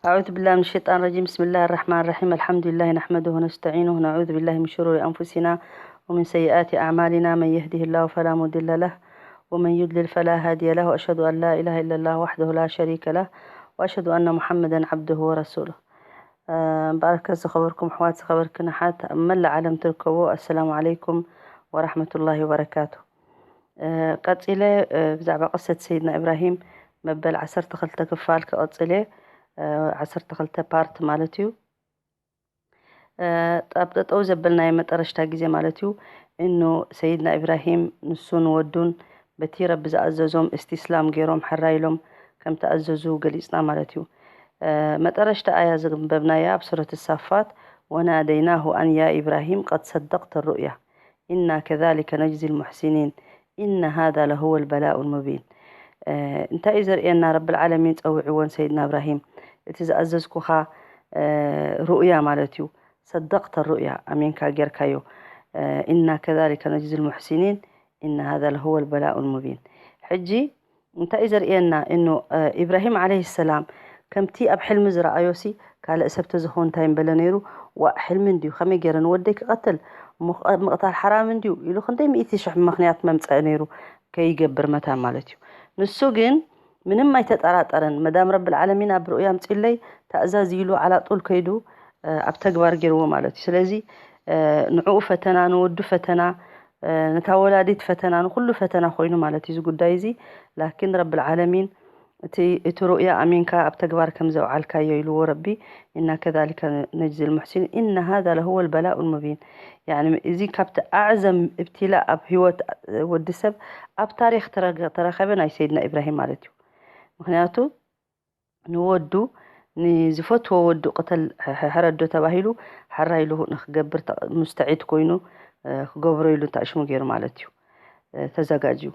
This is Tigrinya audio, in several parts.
أعوذ بالله من الشيطان الرجيم. بسم الله الرحمن الرحيم. الحمد لله نحمده ونستعينه ونعوذ بالله من شرور أنفسنا ومن سيئات أعمالنا. من يهده الله فلا مضل له ومن يضلل فلا هادي له. وأشهد أن لا إله إلا الله وحده لا شريك له وأشهد أن محمدا عبده ورسوله. ባረከ ዝኸበርኩም ኣሕዋት፣ ዝኸበርክን ኣሓት ኣብ መላእ ዓለም ትርከቡ፣ ኣሰላሙ ዓለይኩም ወራሕመቱላሂ ወበረካቱ። ቀጺለ ብዛዕባ ቅሰት ሰይድና ኢብራሂም መበል ዓሰርተ ክልተ ክፋል ክቐጽል እየ። ዓሰርተ ክልተ ፓርት ማለት እዩ። ኣብ ጠጠው ዘበልናዮ መጠረሽታ ግዜ ማለት እዩ። እኑ ሰይድና ኢብራሂም ንሱን ወዱን በቲ ረቢ ዝኣዘዞም እስቲስላም ገይሮም ሕራ ኢሎም ከም ተኣዘዙ ገሊጽና ማለት እዩ። መጠረሽታ ኣያ ዘንበብናያ ኣብ ሱረት ሳፋት፣ ወናደይናሁ ኣን ያ ኢብራሂም ቀድ ሰደቅተ ሩእያ ኢና ከዛሊከ ነጅዚ ልሙሕሲኒን ኢና ሃዛ ለሁወ ልበላኡ ልሙቢን። እንታይ እዩ ዘርእየና? ረብል ዓለሚን ጸዊዕዎን ሰይድና እብራሂም እቲ ዝኣዘዝኩኻ ሩእያ ማለት እዩ። ሰደቅተ ሩእያ፣ ኣሚንካ ጌርካዮ። ኢና ከዛሊከ ነጅዚ ልሙሕሲኒን ኢና ሃዛ ለሁወ ልበላኡ ልሙቢን። ሕጂ እንታይ እዩ ዘርእየና? እኑ ኢብራሂም ዓለይሂ ሰላም ከምቲ ኣብ ሕልሚ ዝረኣዮ ሲ ካልእ ሰብ ተዝኸውን እንታይ ምበለ ነይሩ? ዋእ፣ ሕልሚ እንድዩ፣ ከመይ ገይረ ንወደይ ክቐትል? ምቕ- ምቕታል ሓራም እንድዩ ኢሉ ክንደይ ሚእቲ ሽሕ ምኽንያት መምፀኢ ነይሩ፣ ከይገብር መታን ማለት እዩ። ንሱ ግን ምንም ኣይተጠራጠረን። መዳም ረብል ዓለሚን ኣብ ርእያ ኣምፅኡለይ፣ ተኣዛዝ ኢሉ ዓላጡል ከይዱ ኣብ ተግባር ገይርዎ ማለት እዩ። ስለዚ ንዕኡ ፈተና፣ ንወዱ ፈተና፣ ነታ ወላዲት ፈተና፣ ንኩሉ ፈተና ኮይኑ ማለት እዩ እዚ ጉዳይ እዚ። ላኪን ረብል ዓለሚን እቲ እቲ ሩእያ ኣሚንካ ኣብ ተግባር ከም ዘውዓልካዮ ኢልዎ ረቢ። ኢና ከዛሊከ ነጅዚ ልሙሕሲን ኢና ሃዛ ለሁወ ልበላኡ ልሙቢን። ያኒ እዚ ካብቲ ኣዕዘም እብትላ ኣብ ህይወት ወዲ ሰብ ኣብ ታሪክ ተረገ- ተረኸበ ናይ ሰይድና ኢብራሂም ማለት እዩ። ምክንያቱ ንወዱ ንዝፈትዎ ወዱ ቅተል ሕ- ሕ- ሕረዶ ተባሂሉ ሕራ ኢሉ ንክገብር ተ- ሙስተዒድ ኮይኑ ክገብሮ ኢሉ እንታይ ሽሙ ገይሩ ማለት እዩ። ተዘጋጅዩ።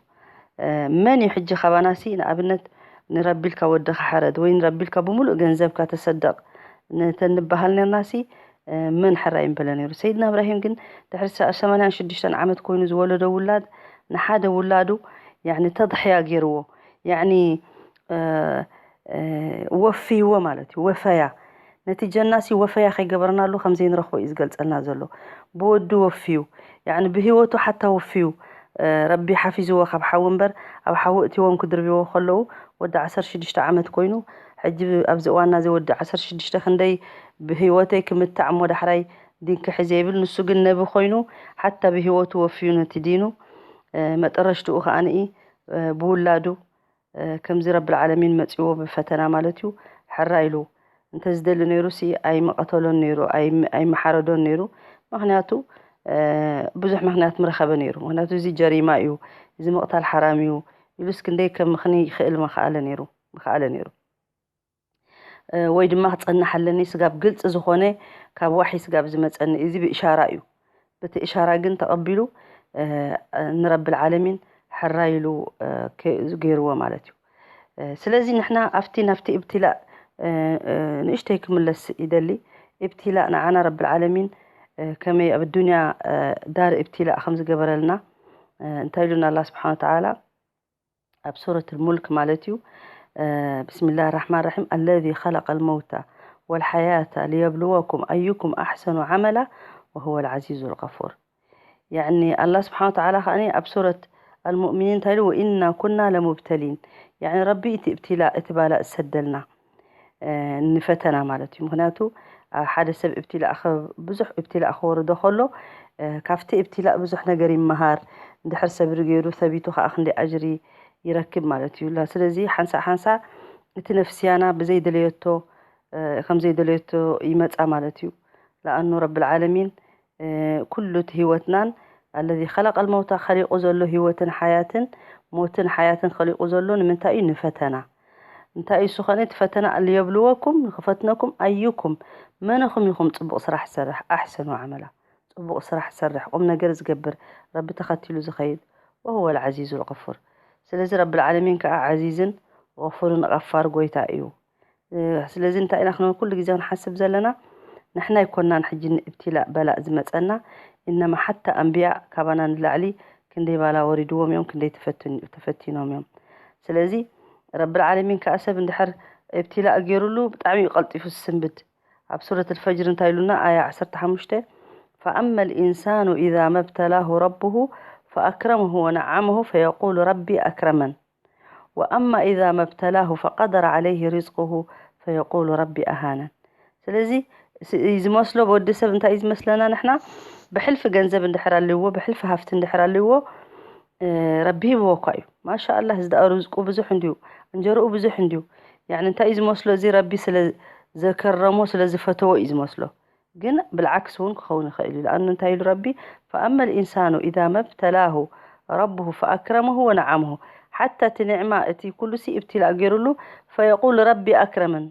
መን እዩ ሕጂ ካባናሲ ንኣብነት ንረቢልካ ወድኻ ሕረድ ወይ ንረቢልካ ብምሉእ ገንዘብካ ተሰደቕ ንተንበሃል ነርናሲ መን ሕራይ ምበለ ነይሩ? ሰይድና እብራሂም ግን ድሕሪ ሰማንያን ሽዱሽተን ዓመት ኮይኑ ዝወለዶ ውላድ ንሓደ ውላዱ ያኒ ተድሕያ ገይርዎ፣ ያኒ ወፍይዎ ማለት እዩ። ወፈያ ነቲ ጀናሲ ወፈያ ከይገበርናሉ ከም ዘይንረኽቦ እዩ ዝገልጸልና ዘሎ። ብወዱ ወፍዩ፣ ያኒ ብህይወቱ ሓታ ወፍዩ፣ ረቢ ሓፊዝዎ ካብ ሓዊ እምበር፣ ኣብ ሓዊ እትዎም ክድርብዎ ከለዉ ወዲ ዓሰርተ ሽዱሽተ ዓመት ኮይኑ፣ ሕጂ ኣብዚ እዋንና እዚ ወዲ ዓሰርተ ሽዱሽተ ክንደይ ብህይወተይ ክምታዕ እሞ ዳሕራይ ዲንኪ ሕዘ ይብል። ንሱ ግን ነቢ ኮይኑ ሓታ ብህይወቱ ወፍዩ ነቲ ዲኑ። መጠረሽትኡ ከኣ ብውላዱ ከምዚ ረብል ዓለሚን መጺዎ ብፈተና ማለት እዩ። ሕራ ኢሉ እንተ ዝደሊ ነይሩ ሲ ኣይመቐተሎን ነይሩ፣ ኣይም- ኣይመሓረዶን ነይሩ። ምክንያቱ ብዙሕ ምክንያት ምረኸበ ነይሩ። ምክንያቱ እዚ ጀሪማ እዩ፣ እዚ ምቕታል ሓራም እዩ ኢሉስ ክንደይ ከም ምኽኒ ይኽእል መኸኣለ ነይሩ፣ ምኸኣለ ነይሩ። ወይ ድማ ክጸንሕ ኣለኒ ስጋብ ግልጺ ዝኾነ ካብ ዋሒ ስጋብ ዝመጸኒ፣ እዚ ብእሻራ እዩ። በቲ እሻራ ግን ተቐቢሉ ንረብል ዓለሚን ሕራይ ኢሉ ገይርዎ ማለት እዩ። ስለዚ ንሕና ኣብቲ ናብቲ እብትላእ ንእሽተይ ክምለስ ይደሊ። እብትላእ ንዓና ረብል ዓለሚን ከመይ ኣብ ዱንያ ዳር እብትላእ ከም ዝገበረልና እንታይ ኢሉና ኣላ ስብሓን ወተዓላ ኣብ ሱረት ሙልክ ማለት እዩ። ብስሚላህ ራሕማን ራሒም፣ ኣለዚ ኸለቀ ልመውታ ወልሓያታ ሊየብልወኩም ኣዩኩም ኣሕሰኑ ዓመላ ወሁወ ልዓዚዙ ልቀፉር። ያኒ ኣላ ስብሓን ወተዓላ ከኣ ኣብ ሱረት ኣልሙእሚኒን እንታይ ኢሉ? ወኢና ኩና ለሙብተሊን። ያኒ ረቢ እቲ እብትላ እቲ ባላ ዝሰደልና ንፈተና ማለት እዩ። ምክንያቱ ሓደ ሰብ እብትላእ ብዙሕ እብትላእ ክወርዶ ከሎ ካብቲ እብትላእ ብዙሕ ነገር ይመሃር። እንድሕር ሰብሪ ገይሩ ሰቢቱ ከዓ ክንደይ ኣጅሪ ይረክብ ማለት እዩ። ስለዚ ሓንሳእ ሓንሳእ እቲ ነፍስያና ብዘይደለየቶ ከም ዘይደለየቶ ይመፃ ማለት እዩ። ለኣኑ ረብል ዓለሚን ኩሉ እቲ ህይወትናን ኣለዚ ኸለቀል መውታ ኸሊቁ ዘሎ ህይወትን ሓያትን ሞትን ሓያትን ኸሊቁ ዘሎ ንምንታይ እዩ? ንፈተና። እንታይ እዩ እሱ ኸነ እቲ ፈተና? ሊየብልወኩም ንኽፈትነኩም ኣዩኩም መነኹም ኢኹም ፅቡቕ ስራሕ ዝሰርሕ ኣሕሰኑ ዓመላ ፅቡቕ ስራሕ ዝሰርሕ ቁም ነገር ዝገብር ረቢ ተኸቲሉ ዝኸይድ ወህወ ልዓዚዙ ልغፉር። ስለዚ ረቢ ልዓለሚን ከዓ ዓዚዝን غፉርን غፋር ጎይታ እዩ። ስለዚ እንታይ ኢና ክንብል ኩሉ ግዜ ክንሓስብ ዘለና? ንሕና ኣይኮናን ሕጂ ንእብትላእ በላእ ዝመፀና፣ እነማ ሓታ ኣንብያ ካባና ንላዕሊ ክንደይ ባላ ወሪድዎም እዮም፣ ክንደይ ተፈትን- ተፈቲኖም እዮም። ስለዚ ረብል ዓለሚን ከዓ ሰብ እንድሕር ابتلاء ገይሩሉ ብጣዕሚ እዩ ቀልጢፉ ዝስንብድ። ኣብ ሱረት الفجر እንታይ ኢሉና? ኣያ ዓሰርተ ሓሙሽተ: فأما الإنسان إذا ما ابتلاه ربه فأكرمه ونعمه فيقول ربي أكرمن وأما إذا ما ابتلاه فقدر عليه رزقه فيقول ربي أهانن. ስለዚ ስ- እዩ ዝመስሎ፣ ወዲ ሰብ እንታይ እዩ ዝመስለና ንሕና? ብሕልፊ ገንዘብ እንድሕር ኣለዎ፣ ብሕልፊ ሃፍቲ እንድሕር ኣለዎ፣ እ፣ ረቢ ሂብዎ እኳ እዩ። ማሻ ኣላህ፣ እዚ ደኣ ርዝቁ ብዙሕ እንድዩ፣ እንጀርኡ ብዙሕ እንድዩ። ያኒ እንታይ እዩ ዝመስሎ? እዚ ረቢ ስለ ዘከረሞ፣ ስለ ዝፈተዎ እዩ ዝመስሎ። ግን ብልዓክስ እውን ክኸውን ይኽእል እዩ። ለኣኑ እንታይ ኢሉ ረቢ? فأما الإنسان إذا ما ابتلاه ربه فأكرمه ونعمه. ሓታ እቲ ኒዕማ፣ እቲ ኩሉ ሲ ابتلاء ገይሩሉ፣ فيقول ربي أكرمن፣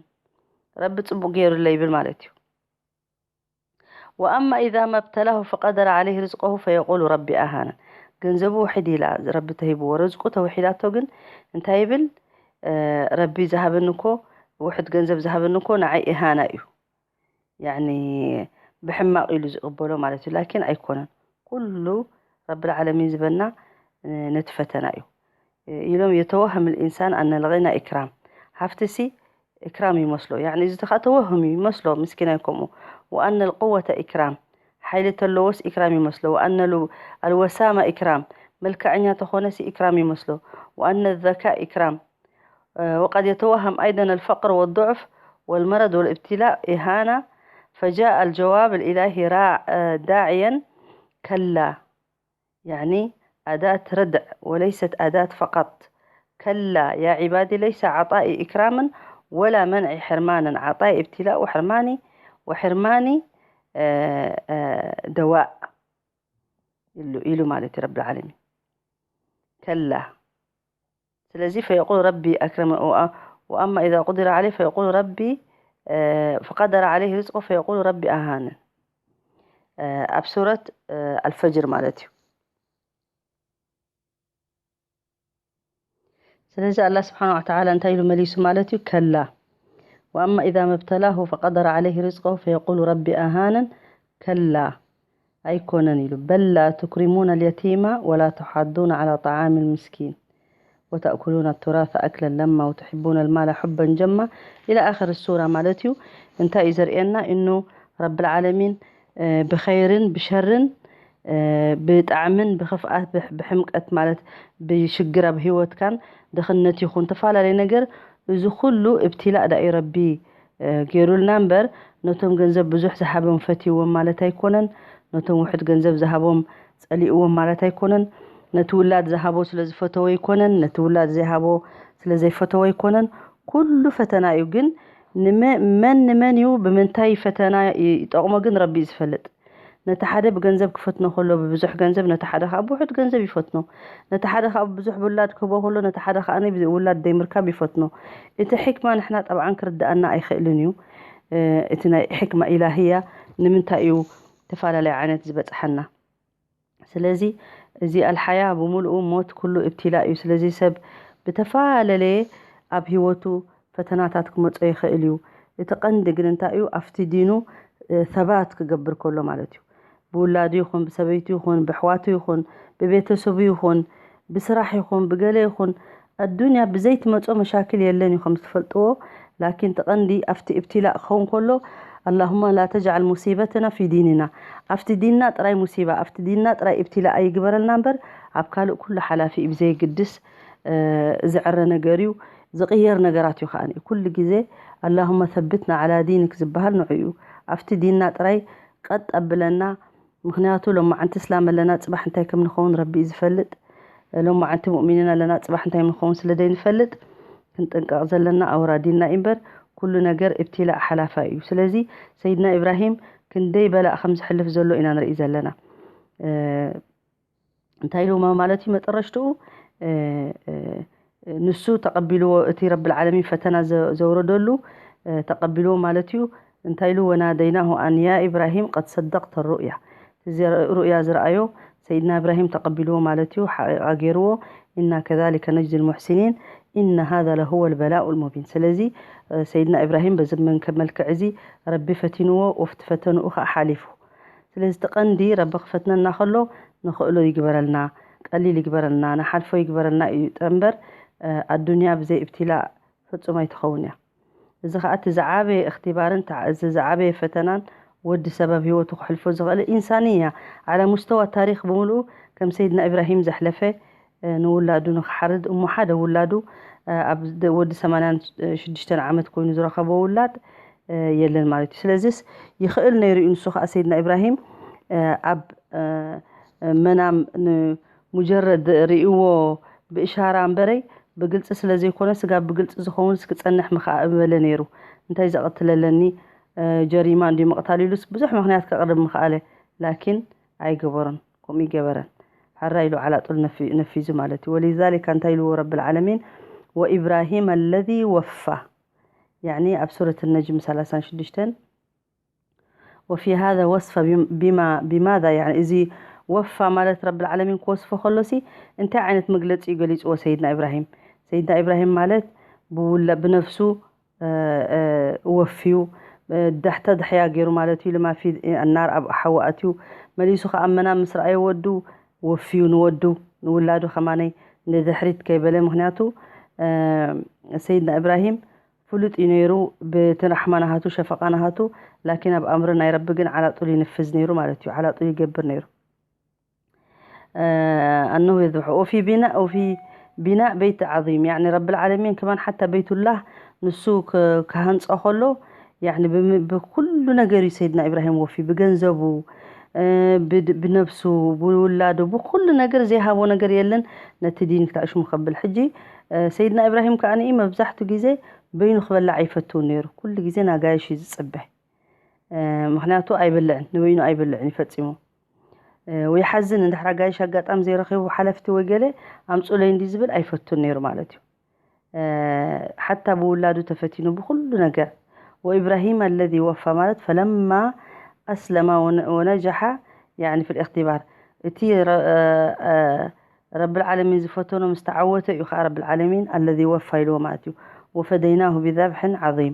ረቢ ጽቡቕ ገይሩለይ ይብል ማለት እዩ። وأما إذا ما ابتلاه فقدر عليه رزقه فيقول ربي أهانن። ገንዘቡ ውሕድ ኢላ ረቢ ተሂብዎ፣ ርዝቁ ተውሒዳቶ፣ ግን እንታይ ይብል? እ፣ ረቢ ዝሃበኒ እኮ፣ ውሕድ ገንዘብ ዝሃበኒ እኮ ንዓይ ኢሃና እዩ። ያኒ ብሕማቕ ኢሉ ዝቕበሎ ማለት እዩ። ላኪን ኣይኮነን። ኩሉ ረብል ዓለሚን ዝበና፣ እ፣ ነቲ ፈተና እዩ። ኢሎም፣ يتوهم الإنسان أن الغنى إكرام። ሃፍትሲ إكرام ይመስሎ። ያኒ እዚ ከዓ ተወህም እዩ ይመስሎ፣ ምስኪናይ ከምኡ። وأن القوة إكرام። ሓይሊ ተለዎስ إكرام ይመስሎ። وأن ال- الوسامة إكرام። መልክዐኛ ተኾነሲ إكرام ይመስሎ። وأن الذكاء إكرام. آه، وقد يتوهم أيضا الفقر والضعف والمرض والابتلاء إهانة، فجاء الجواب الإلهي را- آه، داعيا: كلا. يعني أداة ردع وليست أداة فقط. كلا يا عبادي ليس عطائي إكراما ولا منعي حرمانا، عطائي ابتلاء وحرماني، وحرماني، آه، آه، دواء. ኢሉ፣ ኢሉ ማለት እዩ ረብል ዓለሚን። ከላ። ስለዚ فيقول ربي أكرمن، وأ-، وأما إذا قدر عليه فيقول ربي، آه، فقدر عليه رزقه فيقول ربي أهانن። آه، ኣብ ሱረት፣ آه، الفجر ማለት እዩ። ስለዚ ኣላህ ስብሓነ ወተዓላ እንታይ ኢሉ መሊሱ ማለት እዩ? ከላ። وأما إذا ما ابتلاه فقدر عليه رزقه فيقول ربي أهانن. ከላ፣ ኣይኮነን ኢሉ። بل لا تكرمون اليتيم ولا تحاضون على طعام المسكين وتأكلون التراث أكلا لما وتحبون المال حبا جما إلى آخر السورة ማለት እዩ። እንታይ እዩ ዘርእየና? እኑ ረብል ዓለሚን፣ እ፣ ብኸይርን ብሸርን፣ እ፣ ብጣዕምን ብኽፍኣት፣ ብሕ-፣ ብሕምቀት ማለት ብሽግር ኣብ ህይወትካን ድኽነት ይኹን ተፈላለየ ነገር፣ እዚ ኩሉ ابتلاء ዳኣ እዩ ረቢ፣ እ፣ ገይሩልና እምበር፣ ነቶም ገንዘብ ብዙሕ ዝሃቦም ፈትይዎም ማለት ኣይኮነን። ነቶም ውሑድ ገንዘብ ዝሃቦም ጸሊእዎም ማለት ኣይኮነን። ነቲ ውላድ ዝሃቦ ስለ ዝፈተዎ ኣይኮነን። ነቲ ውላድ ዘይሃቦ ስለ ዘይፈተዎ ኣይኮነን። ኩሉ ፈተና እዩ። ግን ንመ-፣ መን ንመን እዩ፣ ብምንታይ ፈተና ይ-፣ ይጠቕሞ ግን ረቢ እዩ ዝፈልጥ። ነቲ ሓደ ብገንዘብ ክፈትኖ ከሎ ብብዙሕ ገንዘብ፣ ነቲ ሓደ ከዓ ብውሑድ ገንዘብ ይፈትኖ። ነቲ ሓደ ከዓ ብብዙሕ ውላድ ክህቦ ከሎ፣ ነቲ ሓደ ከዓ ብዘይ ውላድ ዘይምርካብ ይፈትኖ። እቲ ሕክማ ንሕና ጠብዓን ክርድኣና ኣይኽእልን እዩ። እ፣ እቲ ናይ ሕክማ ኢላህያ ንምንታይ እዩ ተፈላለየ ዓይነት ዝበፅሓና? ስለዚ እዚ ኣልሓያ ብምሉኡ ሞት ኩሉ ابتلاء እዩ። ስለዚ ሰብ ብተፈላለየ ኣብ ህይወቱ ፈተናታት ክመጾ ይኽእል እዩ። እቲ ቀንዲ ግን እንታይ እዩ? ኣብቲ ዲኑ፣ እ፣ ሰባት ክገብር ከሎ ማለት እዩ። ብውላዱ ይኹን፣ ብሰበይቱ ይኹን፣ ብኣሕዋቱ ይኹን፣ ብቤተሰቡ ይኹን፣ ብስራሕ ይኹን፣ ብገለ ይኹን፣ ኣዱንያ ብዘይትመጾ መሻክል የለን እዩ ከም ዝትፈልጥዎ። ላኪን እቲ ቀንዲ ኣብቲ ابتلاء ክኸውን ከሎ፣ اللهم لا تجعل مصيبتنا في ديننا። ኣብቲ ዲንና ጥራይ ሙሲባ፣ ኣብቲ ዲንና ጥራይ ابتلاء ኣይግበረልና እምበር፣ ኣብ ካልእ ኩሉ ሓላፊ እዩ፣ ብዘየግድስ፣ እ፣ ዝዕረ ነገር እዩ፣ ዝቕየር ነገራት እዩ። ከኣ ኩሉ ግዜ اللهم ثبتنا على دينك ዝበሃል ንዑ እዩ። ኣብቲ ዲንና ጥራይ ቀጥ ኣብለና። ምኽንያቱ ሎማዓንቲ እስላም ኣለና፣ ጽባሕ እንታይ ከም ንኸውን ረቢ እዩ ዝፈልጥ። ሎማዓንቲ ሙእሚኒን ኣለና፣ ጽባሕ እንታይ ንኸውን ስለ ዘይንፈልጥ፣ ክንጥንቀቕ ዘለና ኣውራ ዲንና እዩ እምበር፣ ኩሉ ነገር ابتلاء ሓላፋይ እዩ። ስለዚ ሰይድና ኢብራሂም ክንደይ በላእ ከም ዝሕልፍ ዘሎ ኢና ንርኢ ዘለና። እ፣ እንታይ ኢሉ ማ-፣ ማለት እዩ መጠረሽትኡ? እ፣ እ፣ ንሱ ተቐቢልዎ፣ እቲ ረብል ዓለሚን ፈተና ዘ-፣ ዘውረደሉ፣ እ፣ ተቐቢልዎ ማለት እዩ። እንታይ ኢሉ? وناديناه أن يا إبراهيم قد صدقت الرؤيا። እዚ ር-፣ ሩእያ ዝረኣዮ ሰይድና ኢብራሂም ተቐቢልዎ ማለት እዩ። ሓቂቓ ገይርዎ። إنا كذلك نجزي المحسنين إن هذا لهو البلاء المبين። ስለዚ፣ እ፣ ሰይድና ኢብራሂም በዚ መንከ-፣ መልክዕ እዚ ረቢ ፈቲንዎ፣ ወፍቲ ፈተንኡ ኸዓ ሓሊፉ። ስለዚ እቲ ቀንዲ ረቢ ክፈትነና ከሎ ንኽእሎ ይግበረልና፣ ቀሊል ይግበረልና፣ ንሓልፎ ይግበረልና እዩ እምበር፣ እ፣ ኣዱንያ ብዘይ ابتلاء ፍጹም ኣይትኸውን እያ። እዚ ኸኣ እቲ ዝዓበየ እኽትባርን ተዓ-፣ እዚ ዝዓበየ ፈተናን ወዲ ሰብ ኣብ ህይወቱ ክሕልፎ ዝኽእል ኢንሳንያ ዓላ ሙስተዋ ታሪኽ ብምልኡ ከም ሰይድና ኢብራሂም ዘሕለፈ፣ እ፣ ንውላዱ ንኽሓርድ እሞ ሓደ ውላዱ፣ እ፣ ኣብ ደ-፣ ወዲ ሰማንያን ሽዱሽተን ዓመት ኮይኑ ዝረኸቦ ውላድ፣ እ፣ የለን ማለት እዩ። ስለዚስ ይኽእል ነይሩ እዩ። ንሱ ኸኣ ሰይድና ኢብራሂም፣ እ፣ ኣብ፣ እ፣ መናም ንሙጀረድ ርእይዎ ብእሻራ እምበረይ ብግልጺ ስለ ዘይኮነ ስጋብ ብግልጺ ዝኸውንስ ክጸንሕ ምኸኣ ምበለ ነይሩ። እንታይ ዘቐትል ኣለኒ፣ እ፣ ጀሪማ እንድዩ ምቕታል ኢሉስ ብዙሕ ምኽንያት ከቕርብ ምኸኣለ። ላኪን ኣይገበሮን፣ ከምኡ ይገበረን። ሕራይ ኢሉ ዓላጡል ነፊ-፣ ነፊዙ ማለት እዩ። ወሊዛሊካ እንታይ ኢልዎ ረብል ዓለሚን? ወኢብራሂም ኣለዚ ወፋ። ያዕኒ ኣብ ሱረት ነጅም ሰላሳን ሽዱሽተን፣ ወፊ ሃዛ ወስፈ ቢም-፣ ቢማ-፣ ቢማዛ፣ ያዕኒ እዚ ወፋ ማለት ረብል ዓለሚን ክወስፎ ከሎሲ እንታይ ዓይነት መግለጺ እዩ ገሊጽዎ ሰይድና ኢብራሂም? ሰይድና ኢብራሂም ማለት ብውላ-፣ ብነፍሱ፣ እ፣ እ፣ ወፍዩ፣ እ፣ ዳሕተ ድሕያ ገይሩ ማለት እዩ። ልማ ፊ ኣናር ኣብ ሓዊ ኣትዩ፣ መሊሱ ኸኣ ኣብ መናም ምስ ረኣየ ወዱ ወፍዩ ንወዱ፣ ንውላዱ ኸማነይ ንድሕሪት ከይበለ። ምኽንያቱ፣ እ፣ ሰይድና ኢብራሂም ፍሉጥ እዩ ነይሩ ብቲ ራሕማ ናሃቱ፣ ሸፈቓ ናሃቱ፣ ላኪን ኣብ ኣምሪ ናይ ረቢ ግን ዓላጡል ይንፍዝ ነይሩ ማለት እዩ። ዓላጡል ይገብር ነይሩ። እ፣ ኣነሁ የዝብሖ። ወፊ ቢና-፣ ወፊ ቢናእ በይት ዓዚም፣ ያዕኒ ረብል ዓለሚን ከማን ሓታ በይቱላህ ንሱ ክ-፣ ክሃንጾ ከሎ፣ ያዕኒ ብም-፣ ብኩሉ ነገር እዩ ሰይድና ኢብራሂም ወፊ፣ ብገንዘቡ፣ እ፣ ብድ-፣ ብነብሱ፣ ብውላዱ፣ ብኩሉ ነገር ዘይሃቦ ነገር የለን ነቲ ዲን ክታእሽሙ ከብል። ሕጂ፣ እ፣ ሰይድና ኢብራሂም ከኣ ንኢ መብዛሕቱ ግዜ በይኑ ክበላዕ ኣይፈትውን ነይሩ። ኩሉ ግዜ ናጋይሽ እዩ ዝጽበ። እ፣ ምኽንያቱ ኣይበልዕን፣ ንበይኑ ኣይበልዕን እዩ ፈጺሙ። እ፣ ወይ ሓዝን እንድሕር ኣጋይሽ ኣጋጣሚ ዘይረኺቡ ሓለፍቲ ወይ ገለ ኣምጹለይ እንዲ ዝብል ኣይፈቱን ነይሩ ማለት እዩ። እ፣ ሓታ ብውላዱ ተፈቲኑ ብኹሉ ነገር። ወኢብራሂም ኣለዚ ወፋ ማለት ፈለማ ኣስለማ ወነ-፣ ወነጀሓ ያዕኒ ፊል እኽትባር። እቲ ረ-፣ እ፣ እ፣ ረብል ዓለሚን ዝፈተኖ ምስ ተዓወተ እዩ ኸዓ ረብል ዓለሚን ኣለዚ ወፋ ኢልዎ ማለት እዩ። ወፈደይናሁ ቢዘብሕን ዓዚም።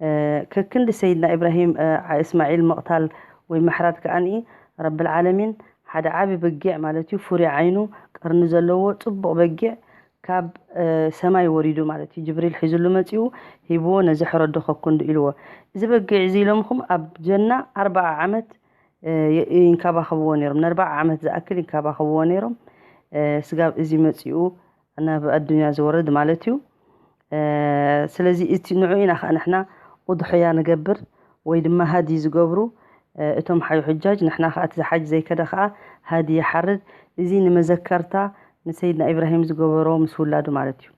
እ፣ ከክንዲ ሰይድና ኢብራሂም፣ እ፣ ዓ-፣ እስማዒል ምቕታል ወይ ምሕራድ ከኣኒ ረብል ዓለሚን ሓደ ዓቢ በጊዕ ማለት እዩ፣ ፍሩይ ዓይኑ ቀርኒ ዘለዎ ጽቡቕ በጊዕ ካብ፣ እ፣ ሰማይ ወሪዱ ማለት እዩ። ጅብሪል ሒዙሉ መጺኡ ሂብዎ ነዚ ሕረዶ ከክንዱ ኢልዎ። እዚ በጊዕ እዚ ኢሎምኹም ኣብ ጀና ኣርብዓ ዓመት፣ እ፣ ይ-፣ ይንከባኸብዎ ነይሮም። ንኣርብዓ ዓመት ዝኣክል ይንከባኸብዎ ነይሮም። እ፣ ስጋብ እዚ መጺኡ ናብ ኣዱንያ ዝወርድ ማለት እዩ። እ፣ ስለዚ እቲ ንዑ ኢና ኸዓ ንሕና ኡድሕያ ንገብር ወይ ድማ ሃዲ ዝገብሩ፣ እ፣ እቶም ሓዩ ሕጃጅ፣ ንሕና ኸዓ እቲ ሓጅ ዘይከደ ኸዓ ሃዲ ይሓርድ። እዚ ንመዘከርታ ንሰይድና ኢብራሂም ዝገበሮ ምስ ውላዱ ማለት እዩ።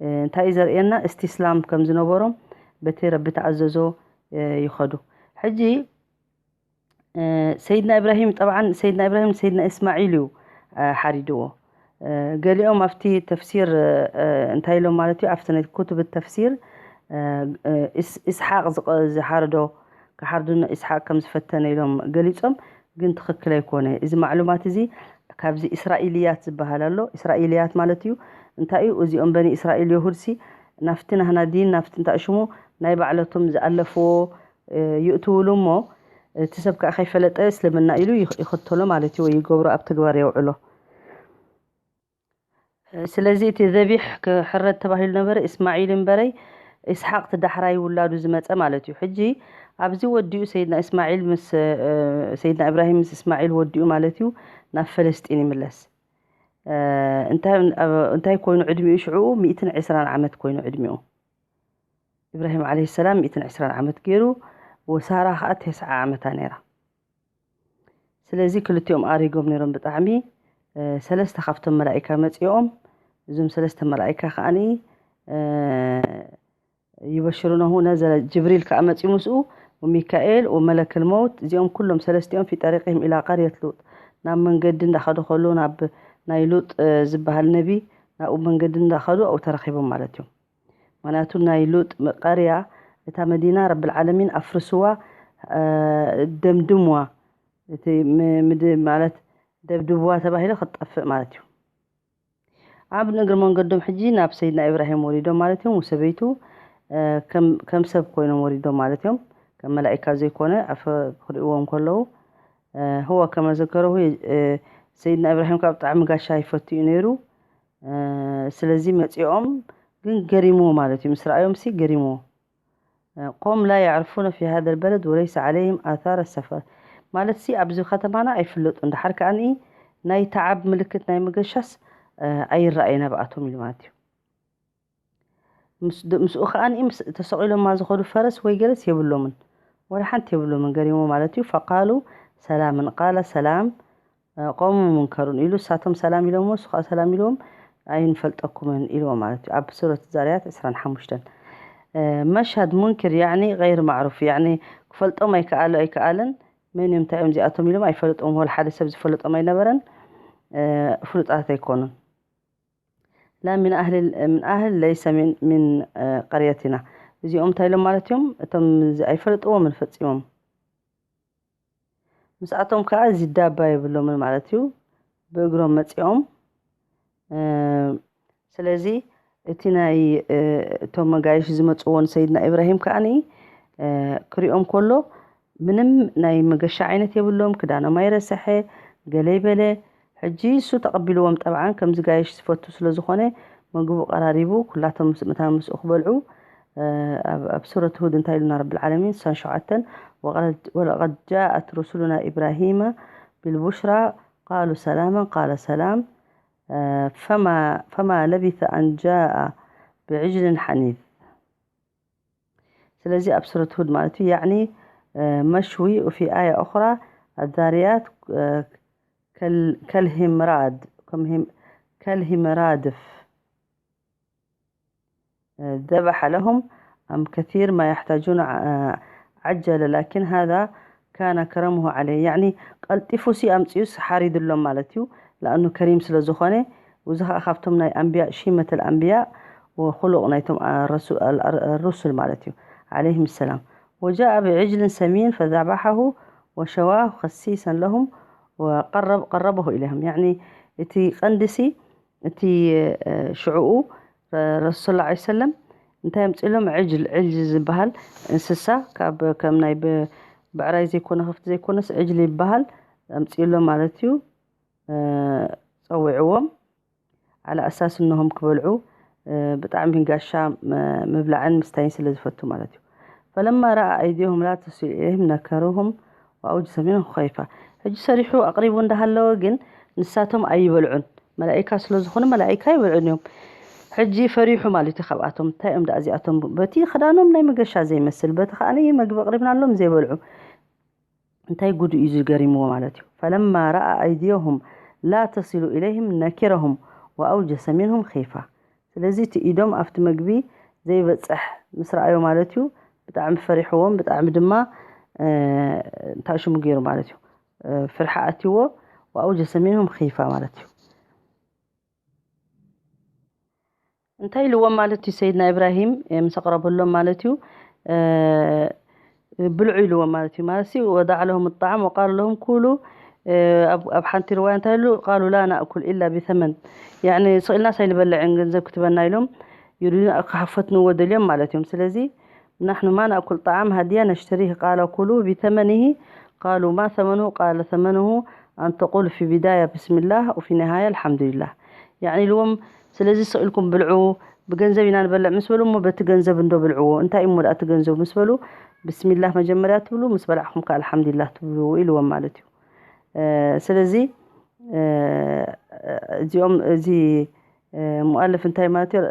እ፣ እንታይ እዩ ዘርእየና? እስቲስላም ከም ዝነበሮም በቲ ረቢ ተኣዘዞ፣ እ፣ ይኸዱ። ሕጂ እ፣ ሰይድና ኢብራሂም፣ ጠብዓን ሰይድና ኢብራሂም ንሰይድና እስማዒል እዩ፣ እ፣ ሓሪድዎ። እ፣ ገሊኦም ኣብቲ ተፍሲር፣ እ፣ እንታይ ኢሎም ማለት እዩ፣ ኣብቲ ናይ ኩቱብ ተፍሲር፣ እ፣ እ፣ ኢስ-፣ ኢስሓቅ ዝቐ-፣ ዝሓረዶ፣ ክሓርዱ ንኢስሓቅ ከም ዝፈተነ ኢሎም ገሊጾም፣ ግን ትኽክል ኣይኮነ። እዚ ማዕሉማት እዚ ካብዚ እስራኤልያት ዝበሃል ኣሎ። እስራኤልያት ማለት እዩ፣ እንታይ እዩ፣ እዚኦም በኒ እስራኤል የሁድሲ ናብቲ ናህና ዲን፣ ናብቲ እንታይ ሽሙ፣ ናይ ባዕለቶም ዝኣለፍዎ፣ እ፣ ይእትውሉ እሞ፣ እቲ ሰብ ከኣ ከይፈለጠ እስልምና ኢሉ ይኽ-፣ ይኽተሎ ማለት እዩ፣ ወይ ይገብሮ ኣብ ተግባር የውዕሎ። እ፣ ስለዚ እቲ ዘቢሕ ክሕረድ ተባሂሉ ነበረ፣ እስማዒል እምበረይ፣ ኢስሓቅ እቲ ዳሕራይ ውላዱ ዝመጸ ማለት እዩ። ሕጂ ኣብዚ ወዲኡ ሰይድና እስማዒል ምስ፣ እ፣ ሰይድና ኢብራሂም ምስ እስማዒል ወዲኡ ማለት እዩ፣ ናብ ፈለስጢን ይምለስ። እ፣ እንታይ፣ ኣብ፣ እንታይ ኮይኑ ዕድሚኡ ሽዑ? ሚእትን ዕስራን ዓመት ኮይኑ ዕድሚኡ። ኢብራሂም ዓለይሂ ሰላም ሚእትን ዕስራን ዓመት ገይሩ፣ ወሳራ ኸኣ ተስዓ ዓመታ ነይራ። ስለዚ ክልቲኦም ኣሪጎም ነይሮም ብጣዕሚ። እ፣ ሰለስተ ካብቶም መላኢካ መጺኦም፣ እዞም ሰለስተ መላኢካ ከኣኒ፣ እ፣ ይበሽሩነሁ ነዘለ፣ ጅብሪል ከኣ መጺኡ ምስኡ፣ ወሚካኤል ወመለክል መውት፣ እዚኦም ኩሎም ሰለስቲኦም ፊ ጠሪቅህም ኢላ ቀርየት ሉጥ፣ ናብ መንገዲ እንዳኸዱ ከሉ፣ ናብ ናይ ሉጥ፣ እ፣ ዝበሃል ነቢ፣ ናብኡ መንገዲ እንዳኸዱ ኣብኡ ተረኺቦም ማለት እዮም። ምኽንያቱ ናይ ሉጥ መ-፣ ቀርያ፣ እታ መዲና ረብል ዓለሚን ኣፍርስዋ፣ እ፣ ደምድምዋ፣ እቲ ም-፣ ምድ-፣ ማለት ደብድብዋ ተባሂሉ ክትጠፍእ ማለት እዩ። ኣብ እግሪ መንገዶም ሕጂ ናብ ሰይድና ኢብራሂም ወሪዶም ማለት እዮም። ወሰበይቱ፣ እ፣ ከም፣ ከም ሰብ ኮይኖም ወሪዶም ማለት እዮም። ከም መላኢካ ዘይኮነ ኣፈ-፣ ክርእይዎም ከለዉ፣ እ፣ ህወ ከመ ዘከረሁ፣ እ፣ ሰይድና ኢብራሂም ካብ ብጣዕሚ ጋሻ ይፈቱ እዩ ነይሩ። እ፣ ስለዚ መጺኦም ግን ገሪምዎ ማለት እዩ። ምስ ረኣዮም ሲ ገሪምዎ። قوم لا يعرفون في هذا البلد وليس عليهم آثار السفر. ማለት ሲ ኣብዚ ከተማና ኣይፍለጡን፣ ድሓር ከኣ ናይ ተዓብ ምልክት ናይ መገሻስ ኣይረኣየን ኣብኣቶም ኢሉ ማለት እዩ። ምስኡ ከኣ ተሰቒሎማ ዝኸዱ ፈረስ ወይ ገለስ የብሎምን፣ ወላ ሓንቲ የብሎምን፣ ገሪሞ ማለት እዩ። فقالوا سلاما قال سلام قوم منكرون ኢሉ እሳቶም ሰላም ኢሎሞ እሱ ከዓ ሰላም ኢልዎም ኣይንፈልጠኩምን ኢልዎም ማለት እዩ። ኣብ ሱረት ዛርያት ዕስራን ሓሙሽተን መሽሃድ ሙንክር ያዕኒ غير معروف ያዕኒ ክፈልጦም ኣይከኣሉ ኣይከኣልን መን እዮም እንታይ እዮም እዚኣቶም ኢሎም ኣይፈለጥዎም ወላ ሓደ ሰብ ዝፈለጦም ኣይነበረን። ፍሉጣት ኣይኮኑን። لا من أهل من أهل ليس من من قريتنا እዚኦም እንታይ ኢሎም ማለት እዮም እቶም ኣይፈለጥዎምን ፈጺሞም። ምስኣቶም ከዓ እዚ ዳባ የብሎምን ማለት እዩ። ብእግሮም መፂኦም። ስለዚ እቲ ናይ እቶም መጋይሽ ዝመፅዎ ንሰይድና ኢብራሂም ከዓኒ ክሪኦም ከሎ ምንም ናይ መገሻ ዓይነት የብሎም። ክዳኖም ኣይረሰሐ ገለይ በለ። ሕጂ እሱ ተቐቢልዎም ጠብዓን ከምዚ ጋይሽ ዝፈቱ ስለ ዝኾነ ምግቡ ቀራሪቡ ኩላቶም ምስ- ምታ ምስኡ ክበልዑ ኣብ ሱረት ሁድ እንታይ ኢሉና ረብል ዓለሚን ሳን ሸውዓተን ወለቀድ ጃአት ሩሱሉና ኢብራሂመ ቢልቡሽራ ቃሉ ሰላመን ቃለ ሰላም ፈማ ለቢተ ኣን ጃአ ብዕጅልን ሓኒዝ። ስለዚ ኣብ ሱረት ሁድ ማለት እዩ ያዕኒ መሽዊ وفي آية أخرى الذاريات كالهمرادف ذبح لهم أم كثير ما يحتاجون عجل لكن هذا كان كرمه عليه يعني ቀልጢፉ ሲ ኣምፅኡስ ሓሪድሎም ማለት እዩ። ለኣኑ ከሪም ስለ ዝኾነ እዚ ከዓ ካብቶም ናይ ኣንብያ ሺመት ኣልኣንብያ ወኩሉቕ ናይቶም ሩሱል ማለት እዩ ዓለይህም ሰላም። وجاء بعجل سمين فذبحه وشواه خسيسا لهم وقرب قربه إليهم يعني እቲ ቀንዲ ሲ እቲ ሽዕኡ ረሱል ላ ሰለም እንታይ ኣምፅእሎም ዕጅል ዕጅል ዝበሃል እንስሳ ካብ ከም ናይ ብዕራይ ዘይኮነ ከፍቲ ዘይኮነስ ዕጅል ይበሃል ኣምፅእሎም ማለት እዩ። ፀዊዕዎም ዓላ ኣሳስ እነሆም ክበልዑ ብጣዕሚ ጋሻ ምብላዕን ምስታይን ስለ ዝፈቱ ማለት እዩ። ፈለማ ረኣ ኣይዲሆም ላ ተሲሉ ኢለይህም ነከሩሁም ወኣውጅሰ ሚንሁም ኸይፋ። ሕጂ ሰሪሑ ኣቕሪቡ እንዳሃለወ ግን ንሳቶም ኣይበልዑን። መላኢካ ስለ ዝኾኑ መላኢካ ኣይበልዑን እዮም። ሕጂ ፈሪሑ ማለት እዩ ካብኣቶም። እንታይ እዮም ደኣ እዚኣቶም? በቲ ክዳኖም ናይ መገሻ ዘይመስል፣ በቲ ከኣ መግቢ ኣቕሪብናሎም ዘይበልዑ። እንታይ ጉዱ እዩ ዝገሪምዎ ማለት እዩ። ፈለማ ረኣ ኣይዲየሁም ላ ተሲሉ ኢለይህም ነኪረሁም ወኣውጀሰ ሚንሁም ኺፋ። ስለዚ እቲ ኢዶም ኣብቲ መግቢ ዘይበፅሕ ምስ ረኣዮ ማለት እዩ ብጣዕሚ ፈሪሕዎም፣ ብጣዕሚ ድማ እንታይ ሽሙ ገይሩ ማለት እዩ ፍርሒ ኣትዎ። ወኣውጀሰ ሚንሁም ኺፋ ማለት እዩ። እንታይ ኢልዎም ማለት እዩ ሰይድና ኢብራሂም ምስ ኣቕረበሎም ማለት እዩ ብልዑ ኢልዎም ማለት እዩ ማለት እዩ ወዳዕ ለሁም ጣዕም ወቃሉ ለሁም ኩሉ ኣብ ሓንቲ ርዋያ እንታይ ኢሉ ቃሉ ላ ናእኩል ኢላ ቢተመን ያኒ ስቕ ኢልናስ ኣይንበልዕን ገንዘብ ክትበና ኢሎም ይሪዱ ክሓፈትንዎ ደልዮም ማለት እዮም ስለዚ نحن ما نأكل طعام هدية نشتريه قال كلوا بثمنه قالوا ما ثمنه قال ثمنه أن تقول في بداية بسم الله وفي نهاية الحمد لله يعني ኢልዎም ስለዚ ስቕ ኢልኩም ብልዑ ብገንዘብ ኢና ንበልዕ ምስ በሉ እሞ በቲ ገንዘብ እንዶ ብልዕዎ እንታይ እሞ ደኣ እቲ ገንዘብ ምስ በሉ ብስሚላህ መጀመርያ ትብሉ ምስ በላዕኹም ከ ኣልሓምዱሊላህ ትብሉ ኢልዎም ማለት እዩ ስለዚ እዚኦም እዚ ሙኣልፍ እንታይ ማለት እዩ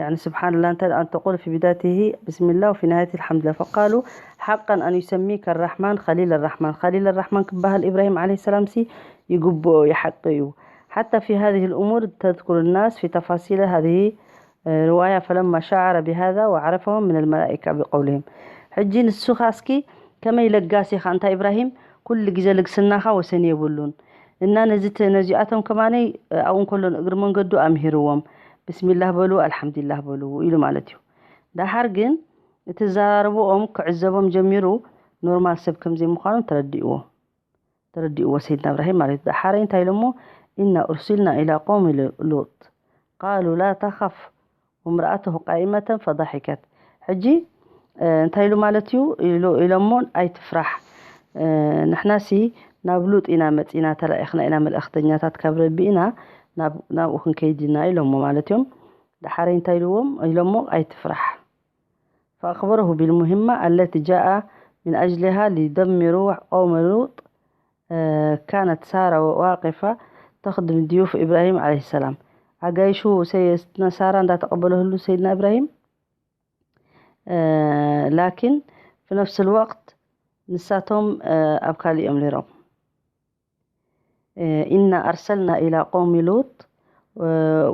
يعني سبحان الله أن تقول في بدايته بسم الله وفي نهايته الحمد لله فقالوا حقا أن يسميك الرحمن خليل الرحمن خليل الرحمن ክበሃል إبراهيم عليه السلام ሲ ይግብኦ ይሓቂ እዩ حتى في هذه الأمور تذكر الناس في تفاصيل هذه رواية فلما شعر بهذا وعرفهم من الملائكة بقولهم ሕጂ ንስኻ እስኪ ከመይ ለጋስ ኢኻ እንታይ إبراهيم ኩሉ ግዜ ልግስናኻ ወሰን የብሉን እና ነዚ ነዚኣቶም ከማነይ ኣብኡ እንከሎ ንእግሪ መንገዱ ኣምሂርዎም ብስሚላህ በሉ ኣልሓምዱሊላህ በሉ ኢሉ ማለት እዩ። ደሓር ግን እቲ ዘራርብኦም ክዕዘቦም ጀሚሩ ኖርማል ሰብ ከም ዘይምዃኖም ተረዲእዎ ተረዲእዎ ሰይድና እብራሂም ማለት እዩ። ደሓረይ እንታይ ኢሎሞ ኢና ኡርሲልና ኢላ ቆውሚ ሉጥ ቃሉ ላ ተኸፍ ወምርኣተሁ ቃኢመተን ፈዳሒከት። ሕጂ እንታይ ኢሉ ማለት እዩ ኢሎሞ ኣይትፍራሕ ንሕናሲ ናብ ሉጥ ኢና መፂና ተላኢኽና ኢና መልእኽተኛታት ካብ ረቢ ኢና ናብኡ ክንከይድ ኢና ኢሎሞ ማለት እዮም። ደሓረይ እንታይ ኢልዎም ኢሎሞ ኣይትፍራሕ فأخبره بالمهمة التي جاء من أجلها ليدمروا قوم لوط. آه، كانت سارة واقفة تخدم ضيوف إبراهيم عليه السلام. ኣጋይሹ ሰይድና ሳራ እንዳተቐበለሉ ሰይድና ኢብራሂም፣ ላኪን في نفس الوقت ንሳቶም ኣብ ካልእ እዮም ነይሮም. إنا أرسلنا إلى قوم لوط،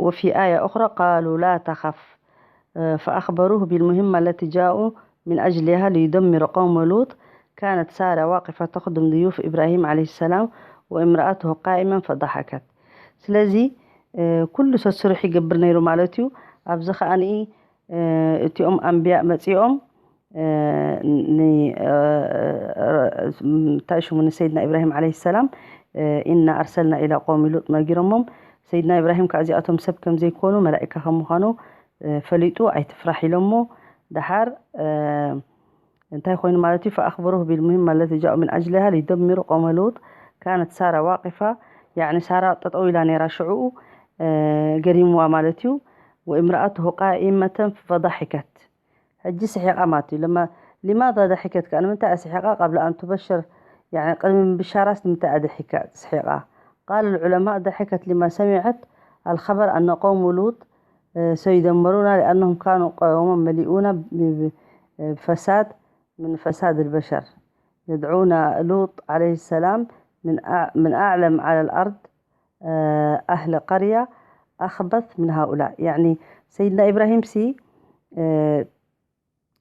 وفي آية أخرى قالوا لا تخف، فأخبروه بالمهمة التي جاءوا من أجلها ليدمروا قوم لوط. كانت سارة واقفة تخدم ضيوف إبراهيم عليه السلام وامرأته قائمة فضحكت. ስለዚ ኩሉ ሰስርሑ ይገብር ነይሩ ማለት እዩ። ኣብዚ ከኣ እቲኦም ኣንብያእ መጺኦም እንታይ ሽሙ ንሰይድና ኢብራሂም ዓለይሂ ሰላም ኢና ኣርሰልና ኢላ ቆሚ ሉጥ ነጊሮሞም። ሰይድና ኢብራሂም ከዓ እዚኣቶም ሰብ ከም ዘይኮኑ መላኢካ ከም ምዃኑ ፈሊጡ ኣይትፍራሕ ኢሎሞ። ደሓር እንታይ ኮይኑ ማለት እዩ? فأخبروه بالمهمة التي جاءوا من أجلها ليدمروا قوم لوط. كانت سارة واقفة، يعني ሳራ ጠጠው ኢላ ነይራ ሽዕኡ ገሪምዋ ማለት እዩ። وامرأته قائمة فضحكت። ሕጂ ስሒቓ ማለት እዩ። لماذا ضحكت ከዓ ንምንታይ ስሒቓ؟ قبل أن تبشر، يعني ቅድሚ ምብሻራስ ንምንታይ ስሒቓ? قال العلماء ضحكت لما سمعت الخبر أن قوم لوط سيدمرون لأنهم كانوا قوما مليئون بفساد من فساد البشر، يدعون لوط عليه السلام من من أعلم على الأرض أهل قرية أخبث من هؤلاء. يعني سيدنا إبراهيم سي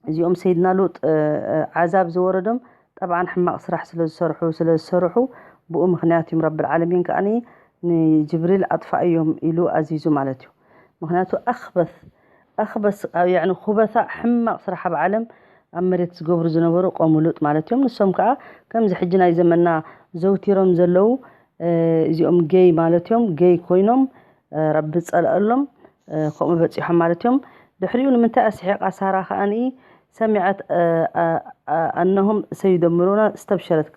እዚኦም ሰይድና ሉጥ ዓዛብ ዝወረዶም ጠብዓን ሕማቕ ስራሕ ስለ ዝሰርሑ ስለ ዝሰርሑ ብኡ ምክንያት እዮም ረብል ዓለሚን ከዓኒ ንጅብሪል ኣጥፋእዮም ኢሉ ኣዚዙ ማለት እዩ። ምክንያቱ ኣኽበስ ኣኽበስ ያዕኒ ኩበታ ሕማቕ ስራሕ ኣብ ዓለም ኣብ መሬት ዝገብሩ ዝነበሩ ቆሙ ሉጥ ማለት እዮም። ንሶም ከዓ ከምዚ ሕጂ ናይ ዘመና ዘውቲሮም ዘለዉ እዚኦም ገይ ማለት እዮም። ገይ ኮይኖም ረቢ ዝፀልአሎም ከምኡ በፂሖም ማለት እዮም። ድሕሪኡ ንምንታይ ኣስሒቓ ሳራ ከዓኒ ሰሚዐት ኣነሁም ሰይደምሩና እስተብሸረት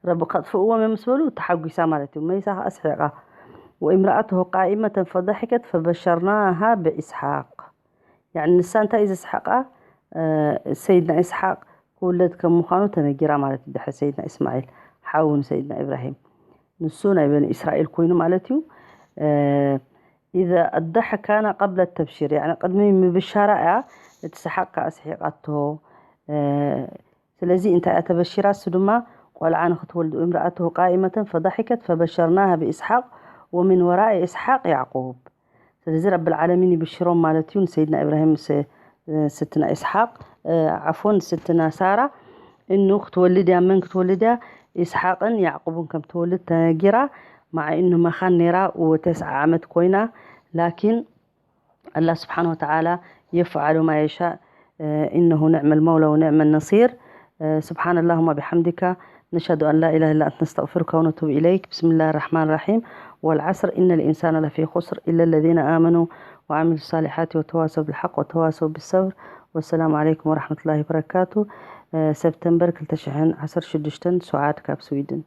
ረቢ ከጥፍእዎም እዮም ምስ በሉ ተሓጒሳ ማለት እዩ። መይሳ ከዓ ኣስሒቓ وامرأته قائمة فضحكت فبشرناها بإسحاق. ያዕኒ ንሳ እንታይ እዩ ዘስሓቓ? ሰይድና ኢስሓቅ ክውለድ ከም ምዃኑ ተነጊራ ማለት እዩ። ድሕሪ ሰይድና እስማዒል ሓው ንሰይድና ኢብራሂም ንሱ ናይ በኒ እስራኤል ኮይኑ ማለት እዩ። إذا الضحك كان قبل التبشير، يعني ቅድሚ ምብሻራ እያ እቲ ሰሓቕ ከዓ ስሒቓቶ። ስለዚ እንታይ እያ ተበሺራ? እሱ ድማ ቆልዓ ንክትወልድ امرأته قائمة فضحكت فبشرناها بإسحاق ومن وراء إسحاق يعقوب። ስለዚ ረብል ዓለሚን ይብሽሮም ማለት እዩ ንሰይድና ኢብራሂም ስትና ኢስሓቅ ዓፎን ስትና ሳራ እኑ ክትወልድ እያ። መን ክትወልድ እያ? ኢስሓቅን ያዕቁብን ከም ትወልድ ተነጊራ። مع إنه መኻን ነይራ ወተስዓ ዓመት ኮይና ላኪን الله سبحانه وتعالى يفعل ما يشاء إنه نعم المولى ونعم النصير. سبحان اللهم بحمدك نشهد أن لا إله إلا أنت نستغفرك ونتوب إليك. بسم الله الرحمن الرحيم. والعصر إن الإنسان لفي خسر إلا الذين آمنوا وعملوا الصالحات وتواصوا بالحق وتواصوا بالصبر. والسلام عليكم ورحمة الله وبركاته. سبتمبر ክልተ ሽሕን ዓሰርተ ሽዱሽተን سعاد ካብ سويدن.